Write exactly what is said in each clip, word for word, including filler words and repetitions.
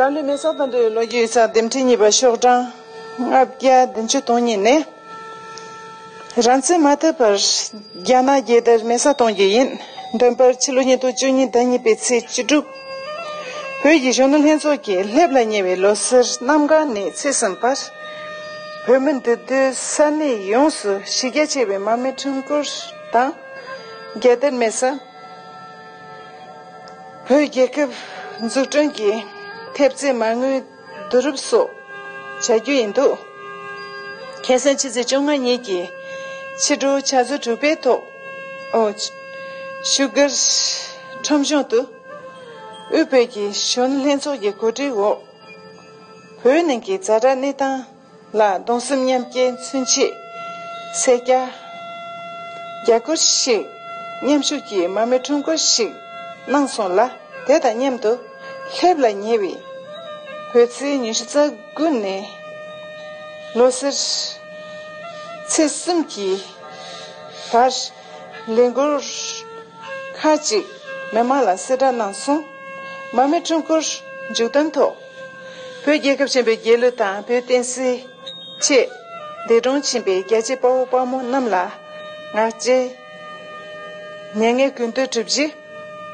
རང་ལུས་མེ་སྲེག་གཏོང་དུས་ལོ་རྒྱུས་ཡིག་ཚགས་འདེམས་ཁྲིད་གཉིས་པ་ཤོག་གྲངས་ལྔ་བརྒྱ་བདུན་ཅུ་དོན་གཉིས་ནས། རང་བཙན་མ་ཐོབ་བར་རྒྱ་ནག་རྒྱལ་དར་མེ་སྲེག་གཏོང་རྒྱུ་ཡིན། འདོན་པར་ཕྱི་ལོ་ཉིས་སྟོང་བཅུ་གཉིས་ཟླ་གཉིས་པའི་ཚེས་བཅུ་དྲུག་བོད་ཀྱི་གཞོན་ནུ་ལྷན་ཚོགས་ཀྱིས་སླེབས་ལ་ཉེ་བའི་ལོ་སར་གནམ་གང་ནས་ཚེས་གསུམ་བར། བོད་མི་འདུས་སྡོད་ས་གནས་ཡོངས་སུ་གཞི་རྒྱ་ཆེ་བའི་མར་མེ་ཁྲོམ་སྐོར་དང་། རྒྱལ་དར་མེ་སྲེག་བོད་རྒྱལ་ཁབ་འཛུགས་སྐྲུན་གྱི་ཐེབས་རྩའི་མ་དངུལ་བསྡུ་རུབ་སོགས་བྱ་རྒྱུ་ཡིན་འདུག་ཁ་སང་ཕྱི་ཚེས་བཅོ་ལྔ་ཉིན་གྱི་ཕྱི་དྲོ་ཕྱག་ཚོད་དྲུག་པའི་ཐོག་ཨོ། བཞུགས་སྒར་ཁྲོམ་གཞུང་དུ་དབུས་བོད་ཀྱི་གཞོན་ནུ་ལྷན་ཚོགས་ཀྱི་གོ་སྒྲིག་འོག་བོད་ནང་གི་ཛ་དྲག་གནས་སྟངས་ལ་གདུང་སེམས་མཉམ་སྐྱེད་མཚོན་ཆེད་སེར་སྐྱ་བརྒྱ་སྐོར་ཞིག་མཉམ་ཞུགས་ཀྱིས་མར་མེ་ཁྲོམ་སྐོར་ཞིག་གནང་སོང་ལ། དེ་དང་མཉམ་དུ་སླེབས་ལ་ཉེ་བའི་བོད་ཚེས་ཉི་ཤུ་རྩ་དགུ་ནས་ལོ་སར་ཚེས་གསུམ་གྱི་བར་ལས་འགུལ་ཁག་ཅིག་མི་མང་ལ་གསལ་བསྒྲགས་གནང་སོང་། མར་མེ་ཁྲོམ་སྐོར་མཇུག་སྡོམ་ཐོག་བོད་རྒྱལ་ཁབ་ཆེན་པོའི་རྒྱལ་གླུ་དང་བོད་བསྟན་སྲིད་ཆེད་འདས་གྲོངས་ཕྱིན་པའི་རྒྱལ་གཅེས་དཔའ་བོ་དཔའ་མོ་རྣམས་ལ་ངག་བཅད། མྱ་ངན་གུས་འདུད་གྲུབ་རྗེས།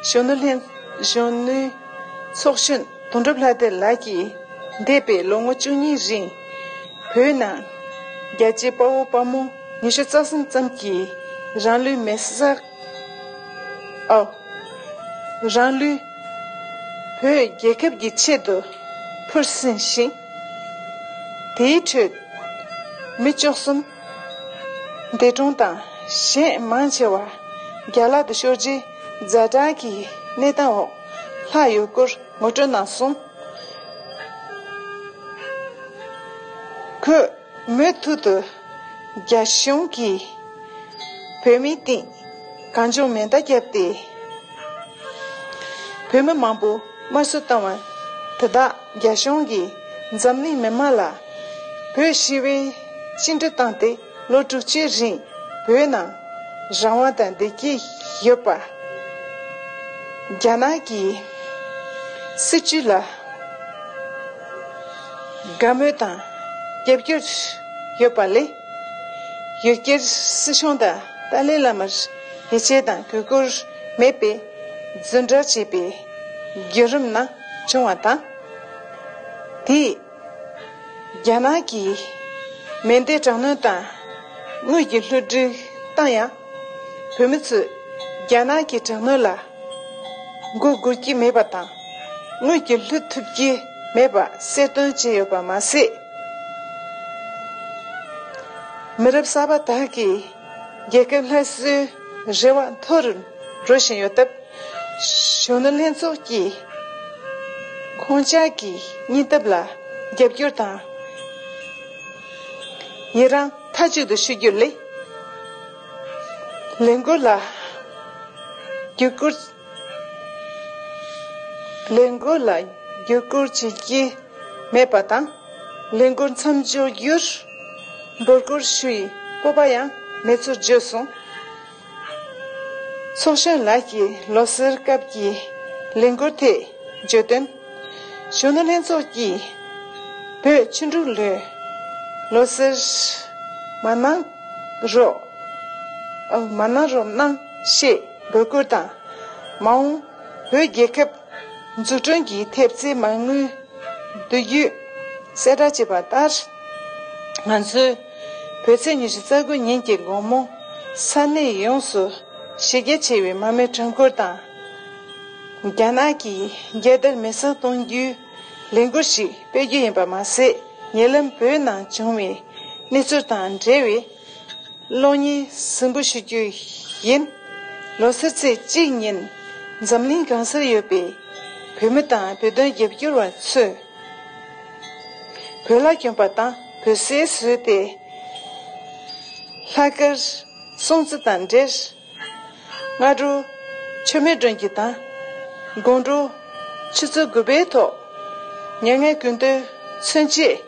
གཞོན་ནུ་ལྷན་གཞོན་ནུའི་ཚོགས་གཞོན་དོན་གྲུབ་ལྷ་སྡེ་ལགས་ཀྱིས་འདས་པའི་ལོ་ངོ་བཅུ་གཉིས་རིང་བོད་ནང་རྒྱལ་གཅེས་དཔའ་བོ་དཔའ་མོ་ཉི་ཤུ་རྩ་གསུམ་ཙམ་གྱིས་རང་ལུས་མེ་སྲེག་ཨོ། རང་ལུས་བོད་རྒྱལ་ཁབ་ཀྱི་ཆེད་དུ་ཕུལ་ཟིན་ཞིང་། དེའི་ཁྲོད་མི་བཅུ་གསུམ་འདས་གྲོངས་དང་གཞན་མང་ཆེ་བ་རྒྱ་ལག་ཏུ་ཤོར་རྗེས་ཛ་དྲག་གི་གནས་སྟངས་འོག་ལྷག་ཡོད་སྐོར་ངོ་སྤྲོད་གནང་སོང་། ཁོས་མུ་མཐུད་དུ་རྒྱ་གཞུང་གིས་བོད་མིའི་སྟེང་གང་བྱུང་མེ་མདའ་བརྒྱབ་སྟེ། བོད་མི་མང་པོ་དམར་གསོད་བཏང་བ་དེ་དག་རྒྱ་གཞུང་གིས་འཛམ་གླིང་མི་མང་ལ་བོད་ཞི་བའི་བཅིངས་འགྲོལ་བཏང་སྟེ་ལོ་དྲུག་ཅུའི་རིང་བོད་ནང་རང་དབང་དང་བདེ་སྐྱིད་ཡོད་པ། རྒྱ་ནག་གི་སྲིད་བྱུས་ལ་དགའ་མོས་དང་རྒྱབ་སྐྱོར་ཡོད་པ་ལས། ཡུལ་གྱར་སྲིད་གཞུང་དང་ཏཱ་ལའི་བླ་མར་ཡིད་ཆེས་དང་གུས་བཀུར་མེད་པའི་རྫུན་བསྒྲགས་བྱས་པའི་བརྒྱུད་རིམ་ནང་བྱུང་བ་དང་། དེས་རྒྱ་ནག་གིས་མེ་མདའི་དྲག་གནོན་དང་དངུལ་གྱི་བསླུ་བྲིད་བཏང་ཡང་། བོད་མི་ཚོས་རྒྱ་ནག་གི་དྲག་གནོན་ལ་མགོ་སྒུར་གྱི་མེད་པ་དང་། དངུལ་གྱིས་བསླུ་ཐུབ་ཀྱི་མེད་པ་གསལ་སྟོན་བྱས་ཡོད་པ་མ་ཟད། མི་རབས་གསར་པ་དག་གིས་རྒྱལ་ཁབ་སླར་གསོའི་རེ་བ་མཐོ་རུ་འགྲོ་བཞིན་ཡོད་སྟབས། གཞོན་ནུ་ལྷན་ཚོགས་ཀྱིས་ཁོང་ཅག་གི་སྙིང་སྟོབས་ལ་རྒྱབ་སྐྱོར་དང་ཡི་རངས་མཐའ་གཅིག་ཏུ་ཞུ་རྒྱུ་ལས། ལས་འགུལ་ལ་བརྒྱུད་སྐུར། ལས་འགུལ་ལ་བརྒྱུད་སྐུར་བྱེད་ཀྱི་མེད་པ་དང་། ལས་འགུལ་མཚམས་འཇོག་རྒྱུར་འབོད་སྐུལ་ཞུ་ཡི་སྤོབས་པ་ཡང་མེད་ཚུལ་བརྗོད་སོང་། ཚོགས་གཞོན་ལགས་ཀྱིས་ལོ་སར་སྐབས་ཀྱི་ལས་འགུལ་ཐད་བརྗོད་དོན། གཞོན་ནུ་ལྷན་ཚོགས་ཀྱིས་བོད་ཆུ་འབྲུག་ལོའི་ལོ་སར་མ་གནང་རོགས། མ་གནང་རོགས་གནང་ཞེས་འབོད་སྐུལ་དང་། མ་འོངས་བོད་རྒྱལ་ཁབ་འཛུགས་སྐྲུན་གྱི་ཐེབས་རྩའི་མ་དངུལ་བསྡུ་རྒྱུའི་གསལ་བསྒྲགས་བྱས་པ་ལྟར། ང་ཚོས་བོད་ཚེས་ཉི་ཤུ་རྩ་དགུ་ཉིན་གྱི་དགོང་མོ་ས་གནས་ཡོངས་སུ་གཞི་རྒྱ་ཆེ་བའི་མར་མེ་ཁྲོམ་སྐོར་དང་། རྒྱ་ནག་གི་རྒྱལ་དར་མེ་སྲེག་གཏོང་རྒྱུའི་ལས་འགུལ་ཞིག་སྤེལ་རྒྱུ་ཡིན་པ་མ་ཟད། ཉེ་ལམ་བོད་ནང་བྱུང་བའི་གནས་ཚུལ་དང་འབྲེལ་བའི་གློག་བརྙན་གཟིགས་འབུལ་ཞུ་རྒྱུ་ཡིན། ལོ་སར་ཚེས་གཅིག་ཉིན་འཛམ་གླིང་གང་སར་ཡོད་པའི་བོད་མི་དང་བོད་དོན་རྒྱབ་སྐྱོར་བ་ཚོས་བོད་ལྭ་གྱོན་པ་དང་བོད་ཟས་ཟོས་ཏེ། ལྷག་དཀར་སྲུང་བརྩི་དང་འབྲེལ། སྔ་དྲོ་མཆོད་མེ་སྒྲོན་རྒྱུ་དང་། དགོང་དྲོ་ཆུ་ཚོད་དགུ་པའི་ཐོག་མྱ་ངན་གུས་འདུད་མཚོན་ཆེད་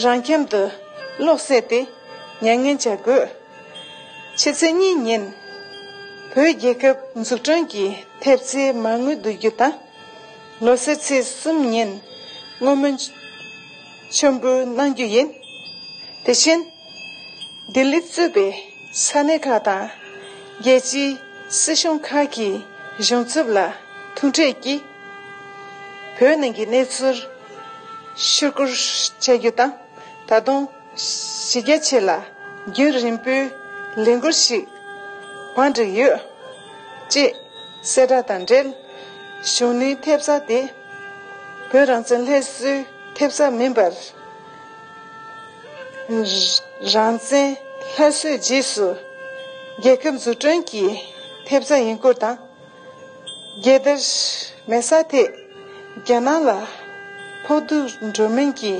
རང་ཁྱིམ་དུ་གློག་བསད་དེ་མྱ་ངན་བྱ་དགོས། ཕྱི་ཚེས་གཉིས་ཉིན་བོད་རྒྱལ་ཁབ་འཛུགས་སྐྲུན་གྱི་ཐེབས་རྩའི་མ་དངུལ་བསྡུ་རྒྱུ་དང་། ལོ་སར་ཚེས་གསུམ་ཉིན་ བསྔོ་སྨོན་ཆེན་པོ་གནང་རྒྱུ་ཡིན། དེ་བཞིན་ལྡི་ལི་གཙོས་པའི་ས་གནས་ཁག་དང་རྒྱལ་སྤྱིའི་སྲིད་གཞུང་ཁག་གི་གཞུང་ཚབ་ལ་ཐུག་འཕྲད་ཀྱིས་བོད་ནང་གི་གནས་ཚུལ་ཞུ་སྐུལ་བྱ་རྒྱུ་དང་། ད་དུང་གཞི་རྒྱ་ཆེ་ལ་རྒྱུན་རིང་པོའི་ལས་འགུལ་ཞིག་བང་སྒྲིག་ཡོད་ཅེས་གསལ་བསྒྲགས་དང་འབྲེལ། གཞོན་ནུའི་ཐེབས་རྩ་དེ་བོད་རང་བཙན་སླར་གསོའི་ཐེབས་རྩ་མིན་པར། རང་བཙན་སླར་གསོའི་རྗེས་སུ་རྒྱལ་ཁབ་འཛུགས་སྐྲུན་གྱི་ཐེབས་རྩ་ཡིན་སྐོར་དང་། རྒྱལ་དར་མེད་ས་ཐད་རྒྱ་ནག་ལ་ཕོག་ཐུག་འགྲོ་མིན་གྱི་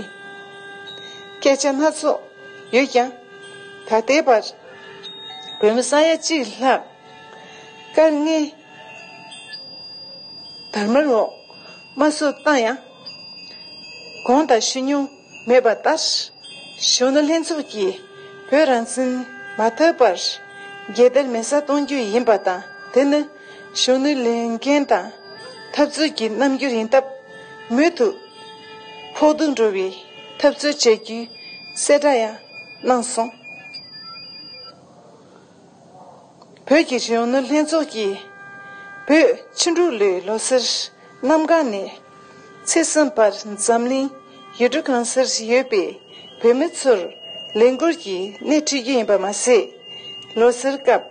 སྐད་ཆ་སྣ་ཚོགས་ཡོད་ཀྱང་། ད་ལྟའི་བར་བོད་མི་ས་ཡ་གཅིག་ལྷག་དཀའ་ངལ་དར་དམར་འོག་དམར་གསོད་བཏང་ཡང་། གོང་དུ་ཞུ་མྱོང་མེད་པ་ལྟར། གཞོན་ནུ་ལྷན་ཚོགས་ཀྱིས་བོད་རང་བཙན་མ་ཐོབ་པར་རྒྱལ་དར་མེད་སར་གཏོང་རྒྱུ་ཡིན་པ་དང་། དེ་ནི་གཞོན་ནུའི་ལས་འགན་དང་འཐབ་རྩོད་ཀྱི་རྣམ་འགྱུར་ཡིན་སྟབས། མུ་མཐུད་ཕོག་ཐུག་འགྲོ་བའི་འཐབ་རྩོད་བྱ་རྒྱུའི་གསལ་བསྒྲགས་ཡང་གནང་སོང་། བོད་ཀྱི་གཞོན་ནུ་ལྷན་ཚོགས་ཀྱིས་བོད་ཆུ་འབྲུག་ལོའི་ལོ་སར་གནམ་གང་ནས་ཚེས་གསུམ་བར་འཛམ་གླིང་ཡུལ་གྲུ་གང་སར་ཡོད་པའི་བོད་མི་ཚོར་ལས་འགུལ་གྱི་སྣེ་ཁྲིད་རྒྱུ་ཡིན་པ་མ་ཟད། ལོ་སར་སྐབས་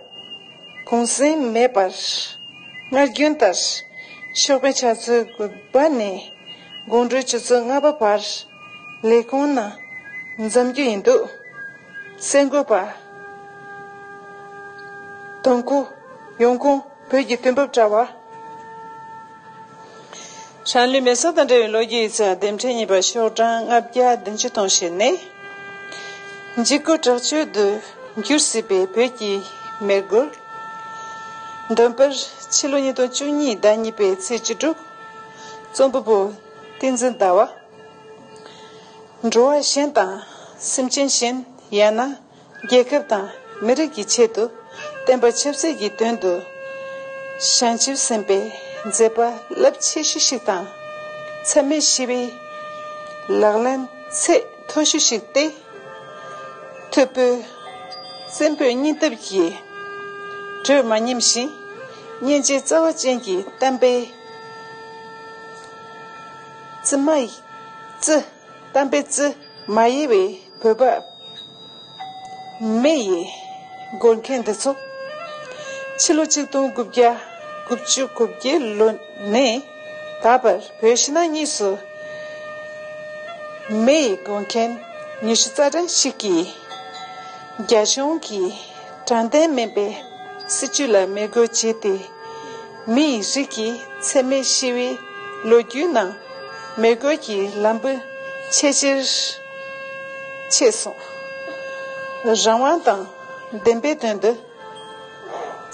གུང་སེང་མེད་པར་སྔར་རྒྱུན་ལྟར་ཞོགས་པའི་ཆུ་ཚོད་དགུ་པ་ནས་དགོང་དྲོའི་ཆུ་ཚོད་ལྔ་པ་བར་ལས་ཁུངས་ནང་འཛོམས་རྒྱུ་ཡིན་འདུག། གསར་འགོད་པ། དོན་གོ། ཡོང་ཁུངས། བོད་ཀྱི་དུས་བབ་དྲ་བ། ཧྲན་ལི་མེ་སོར་དང་འབྲེལ་བའི་ལོ་རྒྱུས་ཡིག་ཚགས་ལྡེབ་ཕྲེང་གཉིས་པ། ཤོག་གྲངས་ལྔ་བརྒྱ་བདུན་ཅུ་དོན་བཞི་ནས། འཇིགས་སྐུལ་དྲག་སྤྱོད་དུ་འགྱུར་སྲིད་པའི་བོད་ཀྱི་མེ་རྒོལ། འདོན་པར་ཕྱི་ལོ་ཉིས་སྟོང་བཅུ་གཉིས་ཟླ་གཉིས་པའི་ཚེས་བཅུ་དྲུག། རྩོམ་པ་པོ་བསྟན་འཛིན་ཟླ་བ། འགྲོ་བ་གཞན་དང་སེམས་ཅན་གཞན། ཡང་ན་རྒྱལ་ཁབ་དང་མི་རིགས་ཀྱི་ཆེད་དུ་བསྟན་པ་ཆབ་སྲིད་ཀྱི་དོན་དུ་བྱང་ཆུབ་སེམས་དཔའི་མཛད་པ་རླབས་ཆེ་ཤོས་ཤིག་དང་། འཚེ་མེད་ཞི་བའི་ལག་ལེན་ཚད་མཐོ་ཤོས་ཤིག་སྟེ། ཐུབ་པའི་བཙན་པོའི་སྙིང་སྟོབས་ཀྱིས་གྲོས་མ་ཉམས་ཤིང་། སྙིང་རྗེ་རྩ་བ་ཅན་གྱི་གཏམ་དཔེ་རྩི་མ་རྩི། གཏམ་དཔེ་རྩི་མ་ཡལ་བའི་བོད་པ་མེ་ཡི་མགོན་མཁན་འདི་ཚོ། ཕྱི་ལོ་ཆིག་སྟོང་དགུ་བརྒྱ་དགུ་བཅུ་གོ་བརྒྱད་ལོ་ནས་ད་བར་བོད་ཕྱི་ནང་གཉིས་སུ་མེ་ཡི་མགོན་མཁན་ཉི་ཤུ་རྩ་གྲངས་ཤིག་གིས། རྒྱ་གཞུང་གིས་དྲང་བདེན་མིན་པའི་སྲིད་བྱུས་ལ་མེ་རྒོལ་བྱས་ཏེ། མི་ཡི་རིགས་ཀྱི་འཚེ་མེད་ཞི་བའི་ལོ་རྒྱུས་ནང་མེ་རྒོལ་གྱི་ལམ་བུ་ཆེས་ཆེར་ཕྱེས་སོང་། རང་དབང་དང་བདེན་པའི་དོན་དུ་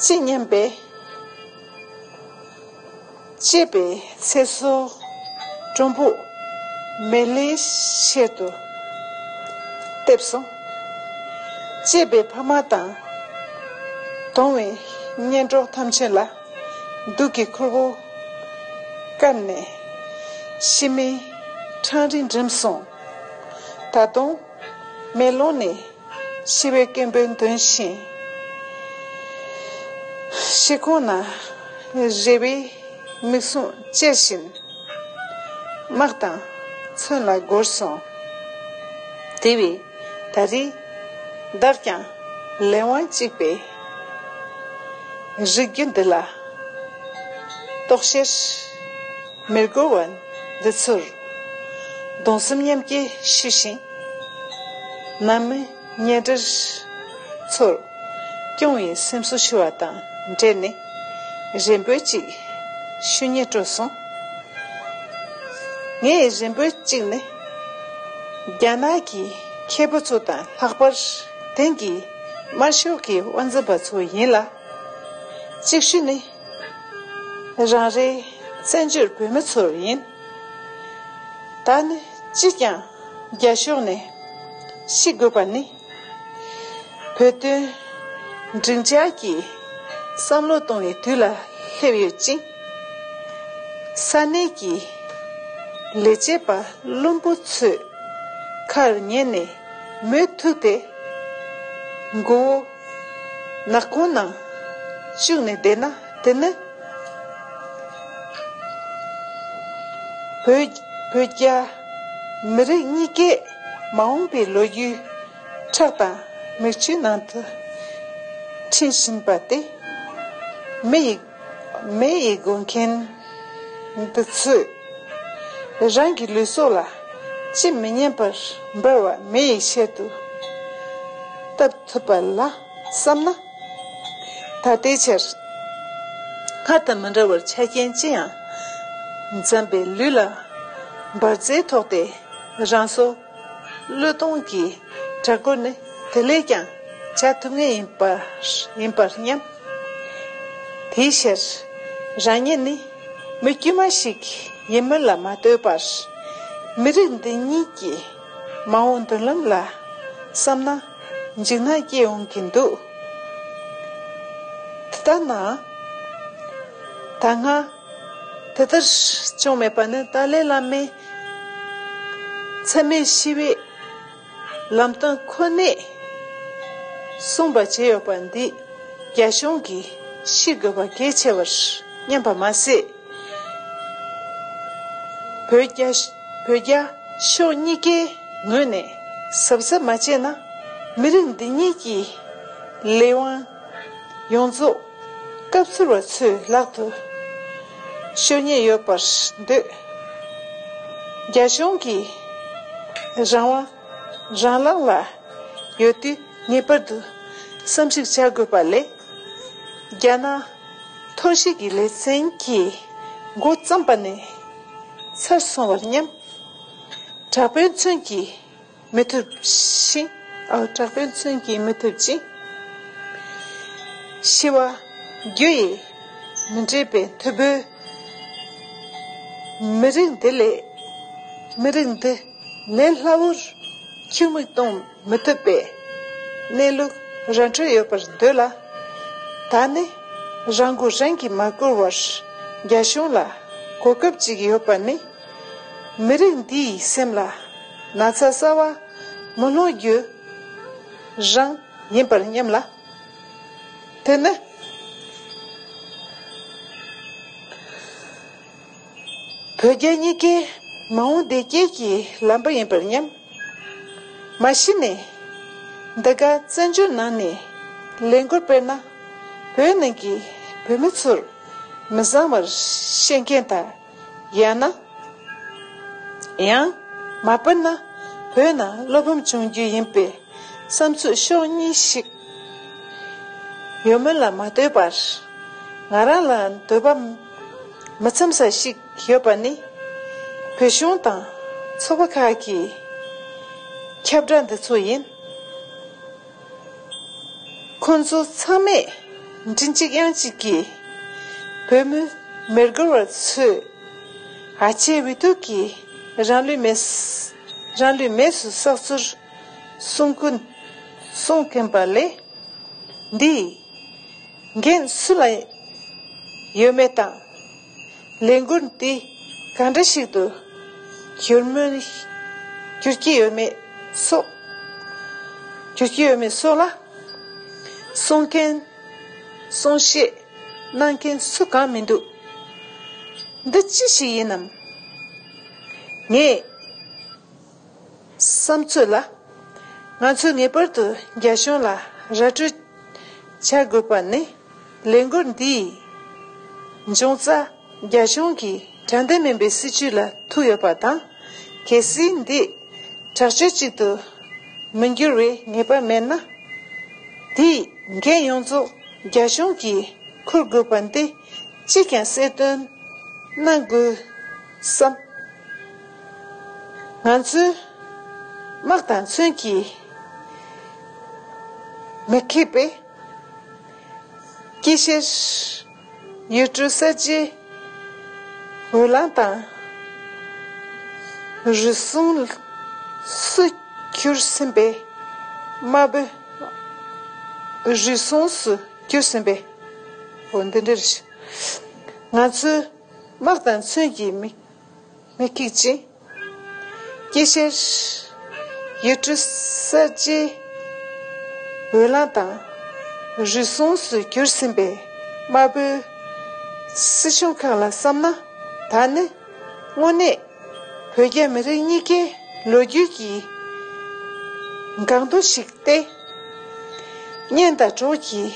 ཅི་སྙམ་པའི་གཅེས་པའི་ཚེ་སྲོག་སྒྲོམ་བུ་མེ་ལྷའི་ཞལ་དུ་གཏད་སོང་། གཅེས་པའི་ཕ་མ་དང་གདུང་བའི་གཉེན་གྲོགས་ཐམས་ཅད་ལ་སྡུག་གི་ཁུར་བོ་བཀབ་ནས་ཤི་མིའི་འཕྲང་རིང་འགྲིམས་སོང་། ད་དུང་མེ་ལོང་ནས་ཤི་བའི་སྐད་འབོད་འདོན་བཞིན། ཤི་ཁོང་ན་རེ་བའི་མིག་ཟུང་ཅེར་བཞིན། དམག་དང་མཚོན་ལ་བསྒོར་སོང་། དེ་བས་ད་རེས་བདག་ཀྱང་ལས་དབང་གཅིག་པའི་རིགས་རྒྱུད་འདི་ལ་གཏོགས་ཤེར། མི་རྒོལ་བ་འདི་ཚོར་གདུང་སེམས་མཉམ་སྐྱེད་ཞུ་ཞིང་། ནང་མི་གཉེན་འབྲེལ་ཚོར་སྐྱོ་བའི་སེམས་གསོ་ཞུ་བ་དང་འབྲེལ་ནས་རེ་འབོད་ཅིག་ཞུ་སྙིང་བྲོ་སོང་། ངའི་རེ་འབོད་གཅིག་ནི། རྒྱ་ནག་གི་མཁས་པ་ཚོ་དང་ལྷག་པར་དེང་གི་དམར་ཤོག་གི་དབང་འཛིན་པ་ཚོ་ཡིན་ལ། གཅིག་ཤོས་ནི། རང་རེའི་བཙན་བྱོལ་བོད་མི་ཚོ་ཡིན། ད་ནི་ཅིས་ཀྱང་རྒྱ་ཕྱོགས་ནས་ཤེས་དགོས་པ་ནི། བོད་དོན་སྒྲིང་འཇགས་ཀྱི་བསམ་བློ་གཏོང་བའི་དུས་ལ་སླེབས་ཡོད་ཅིང་། ས་གནས་ཀྱི་ ལས་བྱེད་པ་བླུན་པོ་ཚོའི་ཁར་ཉན་ནས་མོས་ཐུག་སྟེ། མགོ་བོ་ནག་ཁུང་ནང་བཅུག་ནས་བསྡད་ན། དེ་ནི་བོད་བོད་རྒྱ་མི་རིགས་གཉིས་ཀའི་མ་འོངས་པའི་ལོ་རྒྱུས་ཁྲག་དང་མིག་ཆུའི་ནང་དུ་འཁྲེན་བཞིན་པ་སྟེ། མི་ཡི་མི་ཡི་འགོས་མཁན་འདི་ཚོས་རང་གི་ལུས་སྲོག་ལ་ཅི་མི་སྙམ་པར་འབར་བ་མེ་ཡི་ཕྱིར་དུ་བཏབ་ཐུབ་པ་ལ་བསམ་ན། ད་ལྟའི་ཆར་སྔར་དང་མི་འདྲ་བར་ཆ་རྐྱེན་ཅི་ཡང་འཛོམས་པའི་ལུས་ལ་འབར་རྫས་ཐོགས་ཏེ་རང་སྲོག་བློས་གཏོང་གི་གྲྭ་སྐོར་ནི་དེ་ལས་ཀྱང་བྱ་ཐུབ་ངེས་ཡིན་པར་ཡིན་པར་སྙམ། དེའི་ཕྱིར་རང་ཉིད་ནི་མི་དཀྱུས་མ་ཞིག་ཡིན་མིན་ལ་མ་ལྟོས་པར། མི་རིགས་འདི་ཉིད་ཀྱི་མ་འོངས་མདུན་ལམ་ལ་བསམ་ན་འཇིགས་སྣང་སྐྱེ་འོང་གིན་འདུག། དེ་ལྟ་ན། ད་སྔ་དེ་ལྟར་བྱུང་མེད་པ་ནི་ཏཱ་ལའི་བླ་མས་འཚེ་མེད་ཞི་བའི་ལམ་སྟོན་ཁོ་ནས་གསུངས་པ་བྱས་ཡོད་པ་འདི་རྒྱ་གཞུང་གིས་ཤེས་དགོས་པ་གལ་ཆེ་བར་སྙམ་པ་མ་ཟད། བོད་རྒྱ་བོད་རྒྱ་ཕྱོགས་གཉིས་ཀའི་ངོས་ནས་གཟབ་གཟབ་མ་བྱས་ན། མི་རིགས་འདི་གཉིས་ཀྱི་ལས་དབང་ཡོངས་རྫོགས་སྐབས་འཚོལ་བ་ཚོའི་ལག་ཏུ་ཤོར་ཉེན་ཡོད་པར་འདོད། རྒྱ་གཞུང་གིས་རང་དབང་རང་ལངས་ལ་ཡོད་དུས་ངེས་པར་དུ་བསམ་གཞིག་བྱ་དགོས་པ་ལས། རྒྱ་ནག་ཐོར་བཤིག་གི་ལེ་ཚན་གྱིས་འགོ་བརྩམས་པ་ནས་ཚར་སོང་བར་སྙམ། དྲག་པོའི་མཚོན་གྱིས་མི་ཐུབ་ཤིང་། ཨ། དྲག་པོའི་མཚོན་གྱིས་མི་ཐུབ་ཅིང་། ཤི་བ་རྒྱུ་ཡིས་མི་འདྲེན་པའི་མཐུ་བོས། མི་རིགས་འདི་ལས་མི་རིགས་འདི་ལས་སླ་བོར་ཁྱུར་མིད་གཏོང་མི་ཐུབ་པའི་གནས་ལུགས་ར་འཕྲོད་ཡོད་པར་འདོད་ལ། ད་ནི་རང་མགོ་རང་གིས་མ་བསྐོར་བར་རྒྱ་གཞུང་ལ་གོ་སྐབས་ཅིག་ཡོད་པ་ནི། མི་རིགས་འདིའི་སེམས་ལ་ན་ཚ་གསར་བ་མི་སློང་རྒྱུ་རང་ཡིན་པར་སྙམ་ལ། དེ་ནི་བོད་རྒྱ་གཉིས་ཀའི་མ་འོངས་བདེ་སྐྱིད་ཀྱི་ལམ་བུ་ཡིན་པར་སྙམ། མ་གཞི་ནས་འདི་ག་བཙན་བྱོལ་ནང་ནས་ལས་འགུལ་སྤེལ་ན། བོད་ནང་གི་བོད་མི་ཚོར་མི་བཟང་བར་བཤད་མཁན་དང་། ཡང་ན། ཡང་མ་སྤེལ་ན་བོད་ནང་བློ་ཕམ་བྱུང་རྒྱུ་ཡིན་པའི་བསམ་ཚུལ་ཕྱོགས་གཉིས་ཤིག་ཡོད་མིན་ལ་མ་ལྟོས་པར། ང་རང་ལ་འདོད་པ་མི་འཚམ་ས་ཞིག་ཡོད་པ་ནི། བོད་གཞུང་དང་ཚོགས་པ་ཁག་གི་ཁྱབ་བསྒྲགས་འདི་ཚོ་ཡིན། ཁོང་ཚོ་ཚང་མས་མགྲིན་གཅིག་དབྱངས་གཅིག་གིས་བོད་མི་མི་རྒོལ་བ་ཚོས་ཨ་ཆེ་འུ་ཐུག་གིས་རང་ལུས་མེ་རང་ལུས་མེ་སུ་བསྲེགས་ཚུལ་གསུང་ཀུན་གསུང་མཁན་པ་ལས། འདིས་འགན་སུ་ལ་ཡོད་མེད་དང་། ལས་འགུལ་འདི་ག་འདྲ་ཞིག་ཏུ་འགྱུར་མིན་འགྱུར་གྱི་ཡོད་མེད་སོགས། འགྱུར་གྱི་ཡོད་མེད་སོགས་ལ་གསུང་མཁན། གསུང་བཤད་གནང་མཁན་སུ་གང་མི་འདུག། འདི་ཅི་ཞིག་ཡིན་ནམ། ངས་བསམ་ཚོད་ལ། ང་ཚོས་ངེས་པར་དུ་རྒྱ་གཞུང་ལ་ར་སྤྲོད་བྱ་དགོས་པ་ནི། ལས་འགུལ་འདིའི་འབྱུང་རྩ་རྒྱ་གཞུང་གི་དྲང་བདེན་མིན་པའི་སྲིད་བྱུས་ལ་ཐུག་ཡོད་པ་དང་། གལ་སྲིད་འདི་དྲག་སྤྱོད་ཅིག་ཏུ་མི་འགྱུར་བའི་ངེས་པ་མེད་ན། དེའི་འགན་ཡོངས་རྫོགས་རྒྱ་གཞུང་གིས་འཁུར་དགོས་པ་འདི་ཅིས་ཀྱང་གསལ་སྟོན་གནང་དགོས་བསམ། ང་ཚོའི་དམག་དང་མཚོན་གྱིས་མི་ཁེབས་པའི་དཀྱིལ་ཤར་ཡུལ་གྲུ་གསར་བརྗེའི་འོས་ལངས་དང་། རུལ་སུངས་སུ་གྱུར་ཟིན་པའི་དམར་པོའི་རུལ་སུངས་སུ་གྱུར་ཟིན་པའི། འོ་འདི་འདྲ་རེད། ང་ཚོའི་དམག་དང་མཚོན་གྱི་མི་ མི་ཁིག་ཅིང་། སྐྱེ་ཤར་ཡུལ་གྲུ་གསར་བརྗེའི་འོས་ལངས་དང་རུལ་སུངས་སུ་གྱུར་ཟིན་པའི་དམར་པོའི་སྲིད་གཞུང་ཁག་ལ་བསམ་ན། ད་ནི་དངོས་གནས་བོད་རྒྱ་མི་རིགས་གཉིས་ཀའི་ལོ་རྒྱུས་ཀྱི་འགག་རྡོ་ཞིག་སྟེ། གཉེན་དང་གྲོགས་ཀྱིས་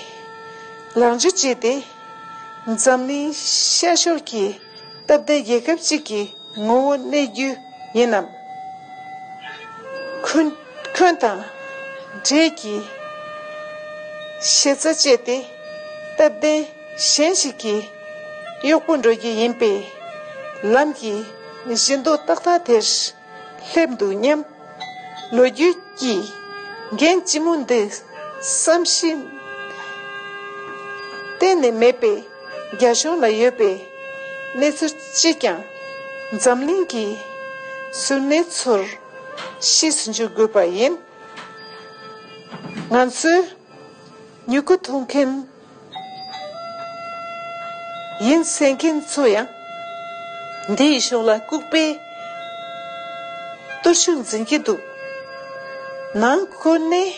ལངས་ཕྱོགས་བྱས་ཏེ། འཛམ་གླིང་ཤར་ཕྱོགས་ཀྱི་སྟབས་བདེ་རྒྱལ་ཁབ་ཅིག་གི་ངོ་བོ་གནས་རྒྱུ་ཡིན་ནམ། འཁོན་འཁོན་དང་འདྲེས་ཀྱི་ཞེ་ས་བཅད་དེ། སྟབས་བདེ་གཞན་ཞིག་གི་གཡོག་པོ་འགྲོ་རྒྱུ་ཡིན་པས། ལམ་གྱི་བཞི་མདོ་ཏག་ཏག་དེར་སླེབས་འདུག་སྙམ། ལོ་རྒྱུས་ཀྱི་འགན་ལྕི་མོ་འདི་བསམ་ཤེས་གཏན་ནས་མེད་པའི་རྒྱ་གཞུང་ལ་ཡོད་པའི་གནས་ཚུལ་གཅིག་ཀྱང་འཛམ་གླིང་གི་གཟུར་གནས་ཚོར་ཤེས་སུ་འཇུག་དགོས་པ་ཡིན། ང་ཚོའི་མྱུ་གུ་འཐུང་མཁན་ཡིན་ཟེར་མཁན་ཚོ་ཡང་འདིའི་གཞུང་ལ་ལྐུགས་པའི་གཏོར་བཤིག་འཛིན་གྱི་འདུག་ནང་ཁུལ་ནས་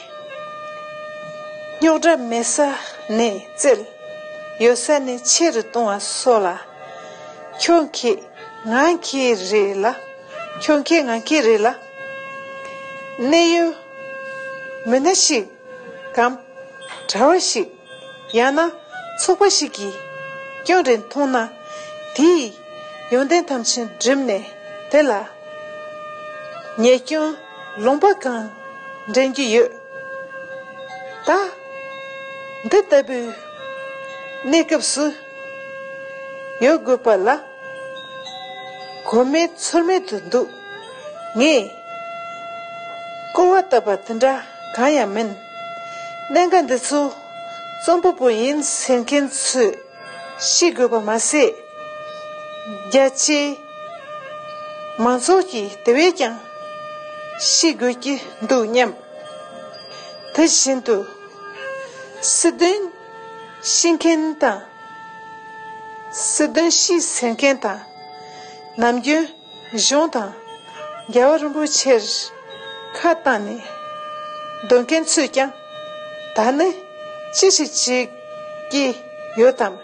རྙོག་དྲ་མེད་ས་ནས་བཙལ། ཡོད་ས་ནས་ཆེ་རུ་གཏོང་བ་སོགས་ལ། ཁྱོད་མཁས་ང་མཁས་རེད་ལ། ཁྱོད་མཁས་ང་མཁས་རེད་ལ། གནད་ཡོད་མི་སྣ་ཞིག་གམ། གྲྭ་བ་ཞིག་ཡང་ན་ཚོགས་པ་ཞིག་གིས་སྐྱོན་རེ་མཐོང་ན། དེའི་ཡོན་ཏན་ཐམས་ཅད་བསྒྲིམས་ནས་དེ་ལ་ཉེས་སྐྱོན་ལུང་པ་གང་འདྲེན་རྒྱུ་ཡོད། ད་འདི་ལྟ་བུའི་གནས་སྐབས་སུ་ཡོད་དགོས་པ་ལ། གོ་མེད་ཚོར་མེད་དུ་འདུག་ངས་སྐུར་བ་བཏབ་པ་དེ་འདྲ་གང་ཡང་མིན། གནད་འགག་འདི་ཚོ་རྩོམ་པ་པོ་ཡིན་ཟེར་མཁན་ཚོས་ཤེས་དགོས་པ་མ་ཟད། རྒྱ་ཆེའི་མང་ཚོགས་ཀྱིས་དེ་བས་ཀྱང་ཤེས་དགོས་ཀྱི་འདུག་སྙམ། དེ་བཞིན་དུ་སྲིད་དོན་ཤེས་མཁན་དང་། སྲིད་དོན་ཤེས་ཟེར་མཁན་དང་། ནམ་རྒྱུན་གཞུང་དང་རྒྱལ་བ་རིན་པོ་ཆེར་ཁ་བཏང་ནས་སྡོད་མཁན་ཚོས་ཀྱང་། ད་ནི་ཅི་ཞིག་བྱེད་ཀྱི་ཡོད་དམ།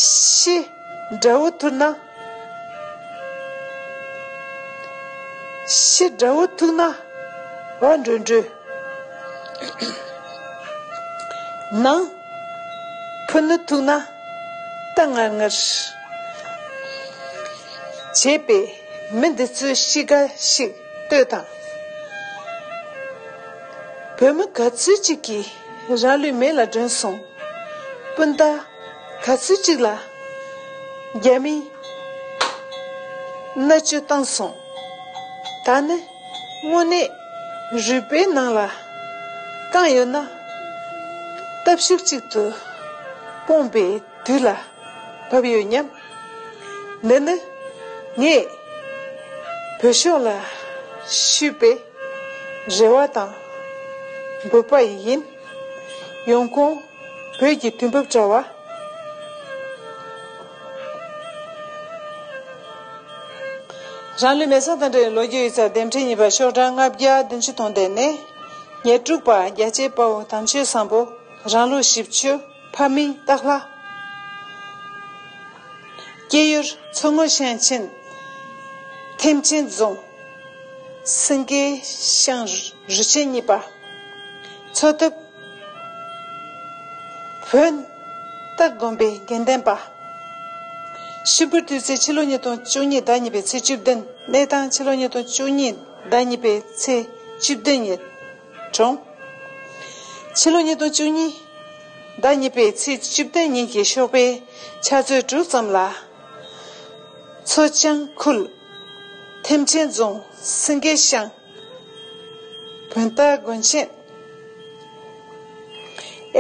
ཤི་དགྲ་བོ་ཐུག་ན། ཤི་དགྲ་བོ་ཐུག་ན་བ་འགྲོས་འགྲོས། ནང་ཕུ་ནུ་ཐུག་ན་ལྟ་ངར་ངར་བྱེད་པའི་མི་འདི་ཚོའི་གཤིས་ཀ་ཞིག་ལྟོས་དང་། བོད་མི་ག་ཚོད་ཅིག་གིས་རང་ལུས་མེ་ལ་སྒྲོན་སོང་། སྤུན་ཟླ་ག་ཚོད་ཅིག་ལ་རྒྱ་མིས་མནར་གཅོད་བཏང་སོང་། ད་ནི་དངོས་གནས་རུས་པའི་ནང་ལ་རྐང་ཡོད་ན་སྟབས་ཤུགས་གཅིག་ཏུ་སྤུངས་པའི་དུས་ལ་བབ་ཡོད་སྙམ། འདི་ནི་ངས་བོད་ཤོག་ལ་ཞུས་པའི་རེ་བ་དང་འབོད་པ་ཡིན། ཡོང་ཁུངས་བོད་ཀྱི་དུས་བབ་དྲ་བ། རང་ལུས་མེ་སྲེག་དང་འབྲེལ་བའི་ལོ་རྒྱུས་ཡིག་ཚགས་ལྡེབ་ཕྲེང་གཉིས་པ། ཤོག་གྲངས་ལྔ་བརྒྱ་བདུན་ཅུ་དོན་བདུན་ནས། ཉེར་དྲུག་པ། རྒྱལ་གཅེས་དཔའ་བོ་དམ་ཆོས་བཟང་པོ། རང་ལུགས་ཞིབ་དཔྱོད། ཕ་མིང་སྟག་ལྷ། སྐྱེས་ཡུལ་མཚོ་སྔོན་ཞིང་ཆེན་ཐེམ་ཆེན་རྫོང་སེང་གེ་ཤང་རུ་ཆེན་གཉིས་པ། འཚོ་ཐབས་བོན་སྟག་དགོན་པའི་དགེ་ལྡན་པ། ཤི་འཕོས་དུས་ཚོད་ཕྱི་ལོ་ཉིས་སྟོང་བཅུ་གཉིས་ཟླ་གཉིས་པའི་ཚེས་བཅུ་བདུན། གནས་སྟངས་ཕྱི་ལོ་ཉིས་སྟོང་བཅུ་གཉིས་ཟླ་གཉིས་པའི་ཚེས་བཅུ་བདུན་ཉིན་གྲོངས། ཕྱི་ལོ་ཉིས་སྟོང་བཅུ་གཉིས་ཟླ་གཉིས་པའི་ཚེས་བཅུ་བདུན་ཉིན་གྱི་ཞོགས་པའི་ཕྱག་ཚོད་དྲུག་ཙམ་ལ། མཚོ་བྱང་ཁུལ་ཐེམ་ཆེན་རྫོང་སེང་གེ་ཤང་བོན་སྟག་དགོན་ཆེན་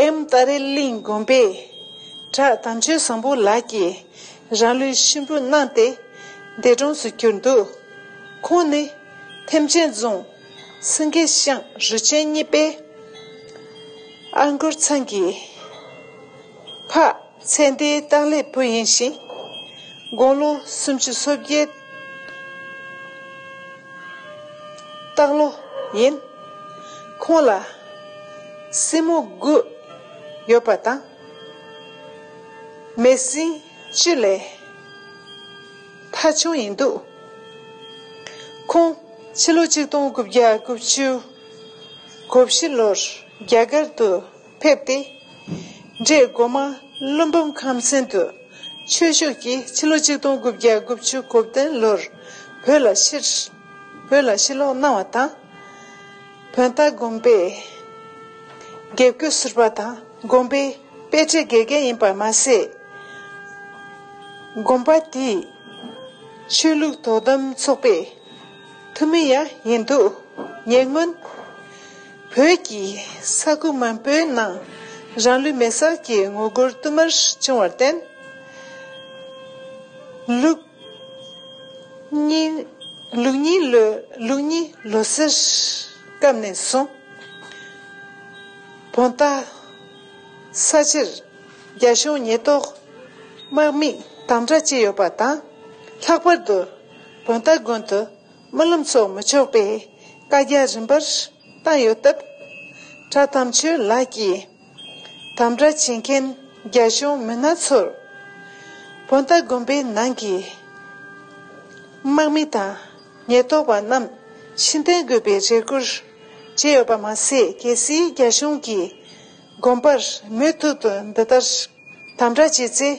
ཨེམ་ཏཱ་རེ་གླིང་དགོན་པའི་བྲག་དམ་ཆོས་བཟང་པོ་ལགས་ཀྱིས་རང་ལུས་ཤི་འཕོས་གནང་སྟེ་འདས་གྲོངས་སུ་གྱུར་འདུག་ཁོང་ནི་ཐེམ་ཆེན་རྫོང་སེང་གེ་ཤང་རུ་ཆེན་གཉིས་པའི་ཨ་སྒོར་ཚང་གི་ཕ་ཚེ་འདས་སྟག་ལྷའི་བུ་ཡིན་ཞིང་། དགུང་ལོ་སུམ་ཅུ་སོ་བརྒྱད་སྟག་ལོ་ཡིན། ཁོང་ལ་སྲིང་མོ་དགུ་ཡོད་པ་དང་། མེས་སྲིང་བཅུ་ལས་ཐ་ཆུང་ཡིན་འདུག་ཁོང་ཕྱི་ལོ་ཆིག་སྟོང་དགུ་བརྒྱ་དགུ་བཅུ་གོ་བཞི་ལོར་རྒྱ་གར་དུ་ཕེབས་ཏེ། འབྲས་སྒོ་མང་ཀླུ་འབུམ་ཁམས་ཚན་དུ་ཆོས་ཞུགས་ཀྱིས་ཕྱི་ལོ་ཆིག་སྟོང་དགུ་བརྒྱ་དགུ་བཅུ་གོ་བདུན་ལོར་བོད་ལ་ཕྱིར་བོད་ལ་ཕྱིར་ལོག་གནང་བ་དང་། བོན་སྟག་དགོན་པའི་དགེ་བསྐོས་ཟུར་པ་དང་དགོན་པའི་དཔེ་ཁྲིད་དགེ་རྒན་ཡིན་པ་མ་ཟད། དགོན་པ་དེའི་ཆོས་ལུགས་དོ་དམ་ཚོགས་པའི་འཐུས་མི་ཡང་ཡིན་འདུག་ཉེ་སྔོན་བོད་ཀྱི་ས་ཁུལ་མང་པོའི་ནང་རང་ལུས་མེར་སྲེག་གི་ངོ་རྒོལ་བསྟུད་མར་བྱུང་བར་བརྟེན། ལུགས་གཉིས་ལུགས་གཉིས་ལོ་ལུགས་གཉིས་ལོ་སར་སྐབས་ནས་བཟུང་བོད་ཟླ་ས་ཕྱིར་རྒྱ་གཞུང་ཉེན་རྟོག་དམག་མིས་དམ་དྲག་བྱས་ཡོད་པ་དང་། ལྷག་པར་དུ་བོད་ཟླ་དགོན་དུ་སྨོན་ལམ་ཚོགས་མི་ཆོག་པའི་བཀའ་རྒྱ་རིམ་པར་བཏང་ཡོད་སྟབས། གྲྭ་དམ་ཆོས་ལགས་ཀྱིས་དམ་དྲག་བྱེད་མཁན་རྒྱ་གཞུང་མི་སྣ་ཚོར་བོད་ཟླ་དགོན་པའི་ནང་གི་དམག་མི་དང་ཉེན་རྟོག་པ་རྣམས་ཕྱིར་འཐེན་དགོས་པའི་རེ་སྐུལ་བྱས་ཡོད་པ་མ་ཟད། གལ་སྲིད་རྒྱ་གཞུང་གིས་དགོན་པར་མུ་མཐུད་དུ་འདི་ལྟར་དམ་དྲག་བྱས་ཚེ།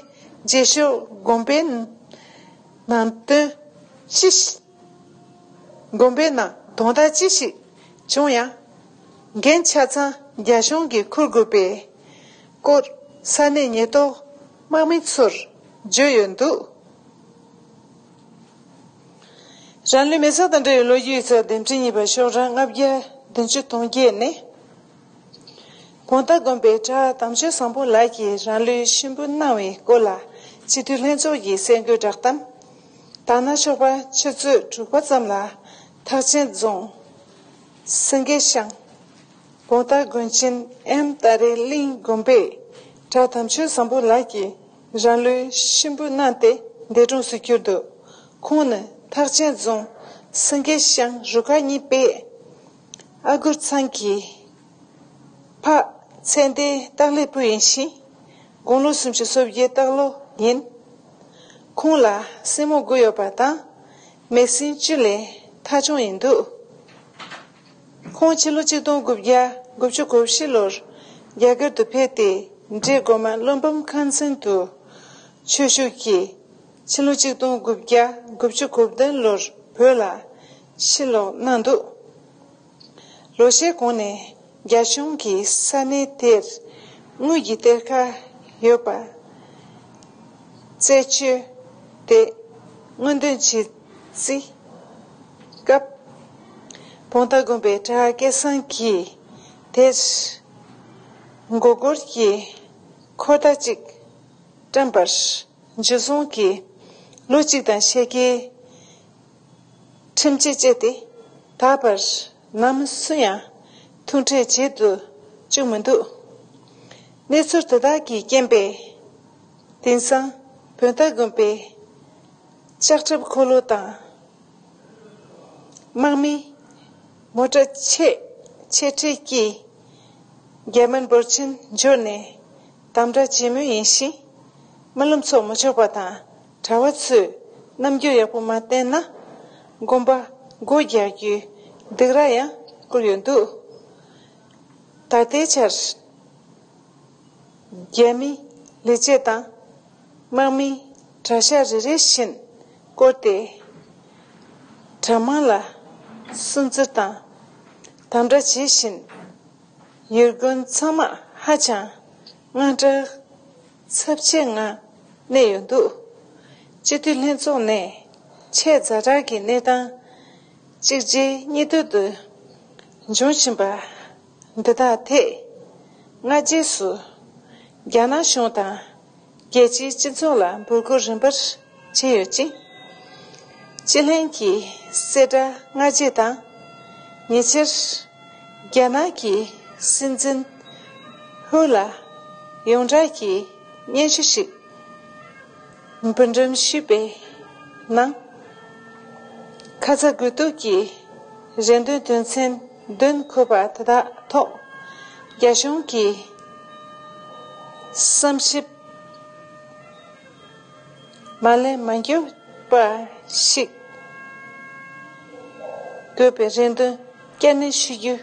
རྗེས་ཕྱོགས་དགོན་པའི་ནང་དོན་ཅི་ཞིག་དགོན་པའི་ནང་དོན་དག་ཅི་ཞིག་བྱུང་ཡང་། འགན་ཆ་ཚང་རྒྱ་གཞུང་གིས་འཁུར་དགོས་པའི་སྐོར་ས་གནས་ཉེན་རྟོག་དམག་མི་ཚོར་བརྗོད་ཡོད་འདུག་རང་ལུས་མེ་སྲེག་དང་འབྲེལ་བའི་ལོ་རྒྱུས་ཡིག་ཚགས་འདེམས་ཁྲིད་གཉིས་པ་ཤོག་གྲངས་ལྔ་བརྒྱ་བདུན་ཅུ་དོན་བརྒྱད་ནས། བོད་ཟླ་དགོན་པའི་གྲྭ་དམ་ཆོས་བཟང་པོ་ལགས་ཀྱིས་རང་ལུས་གཤིན་པོ་གནང་བའི་སྐོར་ལ་སྤྱི་འཐུས་ལྷན་ཚོགས་ཀྱི་གསར་འགོད་བསྒྲགས་གཏམ། དར་ནག་ཕྱོགས་པ་ཆུ་ཚོད་དྲུག་པ་ཙམ་ལ་ཐེག་ཆེན་རྫོང་སེང་གེ་ཤང་བོད་ཟླ་དགོན་ཆེན་ཨེམ་ཏཱ་རེ་གླིང་དགོན་པའི་གྲྭ་དམ་ཆོས་བཟང་པོ་ལགས་ཀྱིས་རང་ལུས་གཤིན་པོ་གནང་སྟེ་འདས་གྲོངས་སུ་གྱུར་འདུག་ཁོང་ནི་ཐེག་ཆེན་རྫོང་སེང་གེ་ཤང་རུ་ཁག་གཉིས་པའི་ཨ་གུར་ཚང་གི་ཕ་ཚེ་འདས་སྟག་ལྷའི་བུ་ཡིན་ཞིང་། དགུང་ལོ་སུམ་ཅུ་སོ་བརྒྱད་སྟག་ལོ་ཡིན། ཁོང་ལ་སྲིང་མོ་དགུ་ཡོད་པ་དང་། མེས་སྲིང་བཅུ་ལས་ཐ་ཆུང་ཡིན་འདུག་ཁོང་ཕྱི་ལོ་ཆིག་སྟོང་དགུ་བརྒྱ་དགུ་བཅུ་གོ་བཞི་ལོར་རྒྱ་གར་དུ་ཕེབས་ཏེ། འབྲས་སྒོ་མང་ཀླུ་འབུམ་ཁམས་ཚན་དུ་ཆོས་ཞུགས་ཀྱིས། ཕྱི་ལོ་ཆིག་སྟོང་དགུ་བརྒྱ་དགུ་བཅུ་གོ་བདུན་ལོར་བོད་ལ་ཕྱིར་ལོག་གནང་འདུག་ལོ་ཤས་གོང་ནས་རྒྱ་གཞུང་གིས་ས་གནས་དེར་དངུལ་གྱི་གཏེར་ཁ་ཡོད་པ་རྩད་གཅོད་དེ་དངོས་འདོན་བྱེད་རྩིས་སྐབས། བོད་ཟླ་དགོན་པའི་གྲྭ་སྐལ་བཟང་གིས་དེར་མགོ་སྐོར་གྱི་འཁོར་ཐག་ཅིག་བཀྲམ་པར། འཇུ་བཟུང་གིས་ལོ་གཅིག་དང་ཕྱེད་ཀའི་ཁྲིམས་ཆད་བཅད་དེ། ད་བར་ནམ་སུ་ཡང་ཐུག་འཕྲད་བྱེད་དུ་བཅུག་མི་འདུག་གནས་ཚུལ་དེ་དག་གིས་རྐྱེན་པས། དེང་སང་བོད་ཟླ་དགོན་པའི་ལྕགས་ཁྲབ་འཁོར་ལོ་དང་། དམག་མི་མོ་ཊ་ཆེ་ཆེ་ཁྲིད་ཀྱིས་རྒྱ་མིར་འབོར་ཆེན་འབྱོར་ནས་དམ་དྲག་བྱེད་མུས་ཡིན་ཞིང་། སྨོན་ལམ་ཚོགས་མི་ཆོག་པ་དང་གྲྭ་བ་ཚོས་རྣམ་འགྱུར་ཡག་པོ་མ་བསྟན་ན། དགོན་པ་སྒོ་རྒྱག་རྒྱུའི་སྡིགས་ར་ཡང་བསྐུར་ཡོད་འདུག་ད་ལྟའི་ཆར། རྒྱ་མི་ལས་བྱེད་དང་དམག་མིས་གྲྭ་ཤག་རེ་རེ་བཞིན་བསྐོར་ཏེ། གྲྭ་མང་ལ་སུན་གཙེར་དང་དམ་དྲག་བྱེད་བཞིན། ཡུལ་དགོན་ཚང་མ་ཧ་ཅང་དངངས་སྐྲག་ཚབས་ཆེ་ངང་གནས་ཡོད་འདུག་སྤྱི་འཐུས་ལྷན་ཚོགས་ནས་ཆེས་ཛ་དྲག་གི་གནས་སྟངས་གཅིག་རྗེས་གཉིས་མཐུད་དུ་འབྱུང་བཞིན་པ་འདི་དག་ཐད། སྔ་རྗེས་སུ་རྒྱ་ནག་གཞུང་དང་རྒྱལ་སྤྱིའི་སྤྱི་ཚོགས་ལ་འབོད་སྐུལ་རིམ་པར་བྱས་ཡོད་ཅིང་། སྤྱི་ལྷན་གྱི་གསལ་བསྒྲགས་སྔ་རྗེས་དང་། ཉེ་ཆར་རྒྱ་ནག་གི་སྲིད་འཛིན་ཧུའུ་ལ་ཡོངས་གྲགས་ཀྱི་སྙན་ཞུ་ཞིག་ འབུལ་འགྲེམས་ཞུས་པའི་ནང་། ཁ་ཚ་དགོས་གཏུགས་ཀྱིས་རེ་འདུན་དོན་ཚན་བདུན་འཁོད་པ་དེ་དག་ཐོག་རྒྱ་གཞུང་གིས་བསམ་ཞིབ་མ་ལས་མ་འགྱུར་བ་ཞིག་དགོས་པའི་རེ་འདུན་བསྐྱར་ནན་ཞུ་རྒྱུ་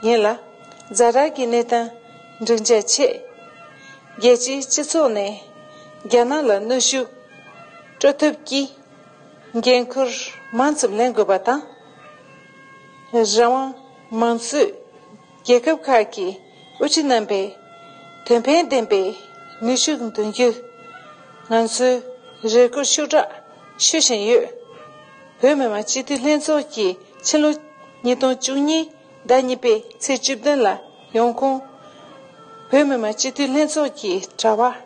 ཡིན་ལ། ཛ་དྲག་གི་གནས་སྟངས་འགྲིག་འཇགས་ཆེད། རྒྱལ་སྤྱིའི་སྤྱི་ཚོགས་ནས་རྒྱ་ནག་ལ་གནོན་ཤུགས་སྤྲོད་ཐབས་ཀྱི་འགན་ཁུར་མང་ཙམ་ལེན་དགོས་པ་དང་། རང་དབང་མང་གཙོའི་རྒྱལ་ཁབ་ཁག་གི་དབུ་ཁྲིད་རྣམ་པས་དོན་ཕན་ལྡན་པའི་ནུས་ཤུགས་འདོན་རྒྱུ། ང་ཚོས་རེ་སྐུལ་ཤུགས་དྲག་ཞུ་བཞིན་ཡོད། བོད་མི་མང་སྤྱི་འཐུས་ལྷན་ཚོགས་ཀྱི་ཕྱི་ལོ་ཉིས་སྟོང་བཅུ་གཉིས་ཟླ་གཉིས་པའི་ཚེས་བཅུ་བདུན་ལ་ཡོང་ཁུངས། བོད་མི་མང་སྤྱི་འཐུས་ལྷན་ཚོགས་ཀྱི་དྲ་བ།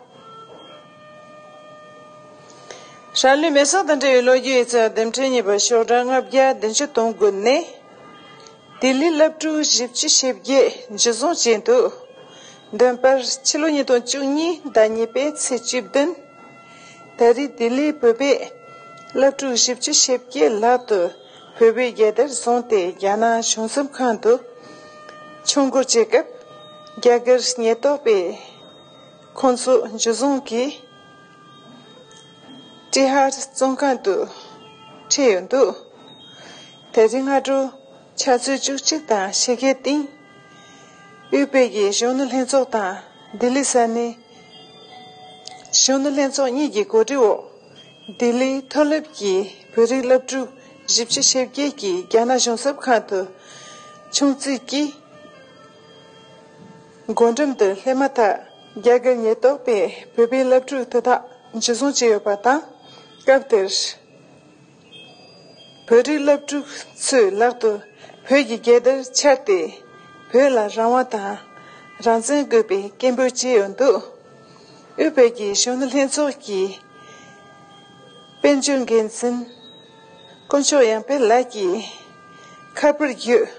རང་ལུས་མེ་སྲེག་དང་འབྲེལ་བའི་ལོ་རྒྱུས་ཡིག་ཚགས་དེབ་ཕྲེང་གཉིས་པ་ཤོག་གྲངས་ལྔ་བརྒྱ་བདུན་ཅུ་དོན་དགུ་ནས། ལྡི་ལི་སློབ་ཕྲུག་བཞི་བཅུ་ཞེ་བརྒྱད་འཇུ་བཟུང་བྱས་འདུག་འདོན་པར་ཕྱི་ལོ་ཉིས་སྟོང་བཅུ་གཉིས་ཟླ་གཉིས་པའི་ཚེས་བཅུ་བདུན། ད་རེས་ལྡི་ལིའི་བོད་པའི་སློབ་ཕྲུག་བཞི་བཅུ་ཞེ་བརྒྱད་ལྷག་ཏུ་བོད་པའི་རྒྱལ་དར་བཟུང་སྟེ་རྒྱ་ནག་གཞུང་ཚབ་ཁང་དུ་ཆོས་འཁོར་བཅས་སྐབས། རྒྱ་གར་ཉེན་རྟོག་པས་ཁོང་ཚོ་འཇུ་བཟུང་གིས་ཏྲི་ཧར་བཙོན་ཁང་དུ་ཁྲིད་ཡོད་འདུག་དེ་རིང་སྔ་དྲོ་ཆུ་ཚོད་བཅུ་གཅིག་དང་ཕྱེད་ཀའི་སྟེང་། དབུས་པའི་གི་གཞོན་ནུ་ལྷན་ཚོགས་དང་ལྡི་ལི་ས་གནས་གཞོན་ནུ་ལྷན་ཚོགས་གཉིས་ཀྱི་གོ་སྒྲིག་འོག་ལྡི་ལིའི་མཐོ་སློབ་ཀྱི་བོད་རིགས་སློབ་ཕྲུག་བཞི་བཅུ་ཞེ་བརྒྱད་ཀྱིས་རྒྱ་ནག་གཞུང་ཚབ་ཁང་དུ་ཆུང་རྩིས་ཀྱིས། སྒོ་འགྲམ་དུ་སླེབས་མ་ཐག་རྒྱ་གར་ཉེན་རྟོག་པས་བོད་པའི་སློབ་ཕྲུག་དེ་དག་འཇུ་བཟུང་བྱས་ཡོད་པ་དང་། སྐབས་དེར་བོད་རིགས་སློབ་ཕྲུག་ཚོའི་ལག་ཏུ་བོད་ཀྱི་རྒྱལ་དར་འཕྱར་ཏེ། བོད་ལ་རང་དབང་དང་རང་བཙན་དགོས་པའི་སྐད་འབོད་བྱས་ཡོད་འདུག་དབུས་བོད་ཀྱི་གཞོན་ནུ་ལྷན་ཚོགས་ཀྱི་དཔལ་འབྱོར་འགན་འཛིན་དཀོན་མཆོག་ཡར་འཕེལ་ལགས་ཀྱིས་ཁ་པར་བརྒྱུད།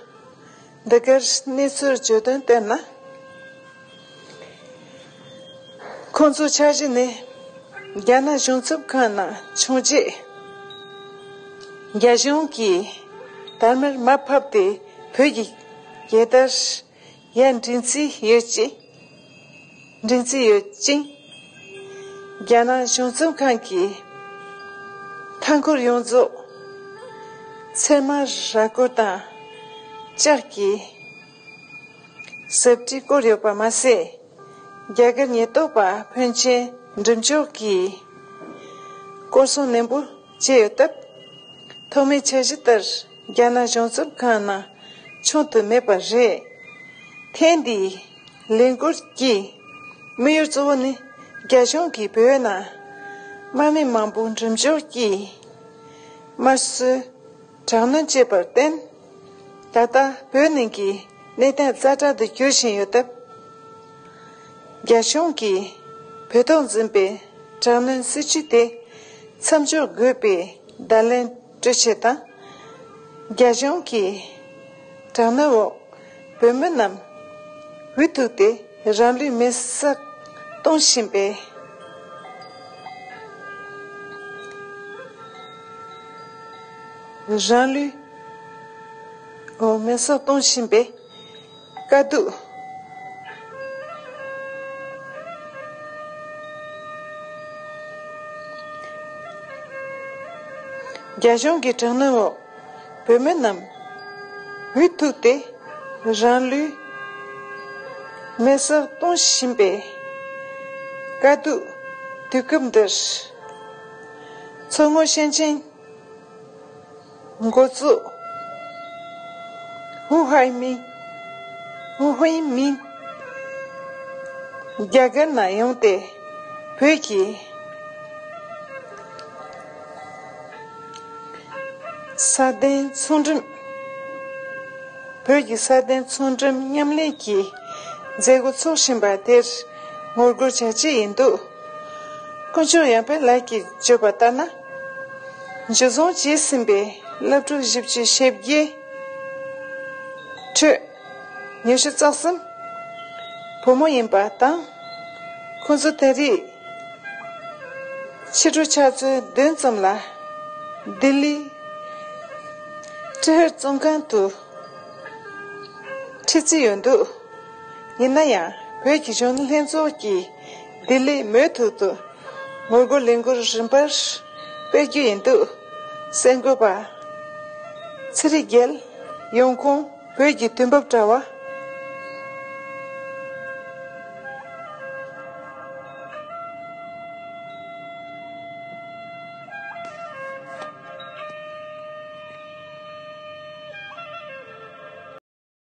འདི་གར་གནས་ཚུལ་བརྗོད་དོན་ལྟར་ན། ཁོང་ཚོའི་འཆར་གཞི་ནི། རྒྱ་ནག་གཞུང་ཚབ་ཁང་ནང་བྱོན་རྗེས། རྒྱ་གཞུང་གིས་དར་དམར་མར་ཕབ་སྟེ་བོད་ཀྱི་རྒྱལ་དར་ཡར་འདྲེན་རྩིས་ཡོད་ཅིང་། འདྲེན་རྩིས་ཡོད་ཅིང་། རྒྱ་ནག་གཞུང་ཚབ་ཁང་གི་མཐའ་འཁོར་ཡོངས་རྫོགས་ཚེར་མ་ར་སྐོར་དང་ལྕགས་ཀྱི་ཟབ་དྲི་བསྐོར་ཡོད་པ་མ་ཟད། རྒྱ་གར་ཉེན་རྟོག་པ་ཕོན་ཆེན་འགྲིམ་འཇོག་གིས་སྐོར་སྲུང་ནན་པོ་བྱས་ཡོད་སྟབས། ཐོག་མའི་འཆར་གཞི་ལྟར་རྒྱ་ནག་གཞུང་ཚབ་ཁང་ནང་བྱོན་ཐུབ་མེད་པ་རེད། ཐེངས་འདིའི་ལས་འགུལ་གྱི་དམིགས་ཡུལ་གཙོ་བོ་ནི། རྒྱ་གཞུང་གིས་བོད་ནང་དམག་མི་མང་པོ་འགྲིམ་འཇོག་གིས་དམར་གསོད། དྲག་གནོན་བྱས་པར་བརྟེན། ད་ལྟ་བོད་ནང་གི་གནས་སྟངས་ཛ་དྲག་ཏུ་འགྱུར་བཞིན་ཡོད་སྟབས། རྒྱ་གཞུང་གིས་བོད་ཐོག་འཛིན་པའི་དྲག་གནོན་སྲིད་བྱུས་དེ་མཚམས་འཇོག་དགོས་པའི་བརྡ་ལན་སྤྲོད་ཆེད་དང་། རྒྱ་གཞུང་གིས་དྲག་གནོན་འོག་བོད་མི་རྣམས་འུ་ཐུག་སྟེ་རང་ལུས་མེར་སྲེག་གཏོང་བཞིན་པའི། རང་ལུས་འོ་མེར་སྲེག་གཏོང་བཞིན་པའི་དཀའ་སྡུག་རྒྱ་གཞུང་གི་དྲག་གནོན་འོག་བོད་མི་རྣམས་འུ་ཐུག་སྟེ་རང་ལུས་མེར་སྲེག་གཏོང་བཞིན་པའི་དཀའ་སྡུག་དུས་སྐབས་འདིར། མཚོ་སྔོན་ཞིང་ཆེན་འགོ་གཙོ་ཧུའུ་ཧའེ་མིན། ཧུའུ་ཧུའེ་མིན་རྒྱ་གར་ནང་ཡོང་སྟེ་བོད་ཀྱི་སྲ་བརྟན་ཚོང་འགྲེམས། བོད་ཀྱི་སྲ་བརྟན་ཚོང་འགྲེམས་མཉམ་ལས་ཀྱི་མཛད་སྒོ་འཚོགས་བཞིན་པ་དེར་ངོ་རྒོལ་བྱ་ཆེད་ཡིན་འདུག་དཀོན་མཆོག་ཡར་འཕེལ་ལགས་ཀྱིས་བརྗོད་པ་ལྟར་ན། འཇུ་བཟུང་བྱས་ཟིན་པའི་སློབ་ཕྲུག་བཞི་བཅུ་ཞེ་བརྒྱད་ཁྲོད་ཉི་ཤུ་རྩ་གསུམ་བུ་མོ་ཡིན་པ་དང་། ཁོང་ཚོ་ད་རེས་ ཕྱི་དྲོ་ཆུ་ཚོད་བདུན་ཙམ་ལ་ལྡི་ལི་ཀྲི་ཧར་བཙོན་ཁང་དུ་ཁྲིད་རྩིས་ཡོད་འདུག་ཡིན་ན་ཡང་བོད་ཀྱི་གཞོན་ནུ་ལྷན་ཚོགས་ཀྱིས་ལྡི་ལི་མུ་མཐུད་དུ་ངོ་རྒོལ་ལས་འགུལ་རིམ་པར་སྤེལ་རྒྱུ་ཡིན་འདུག་གསར་འགོད་པ་ཚེ་རིང་རྒྱལ། ཡོང་ཁུངས་བོད་ཀྱི་དུས་བབ་དྲ་བ།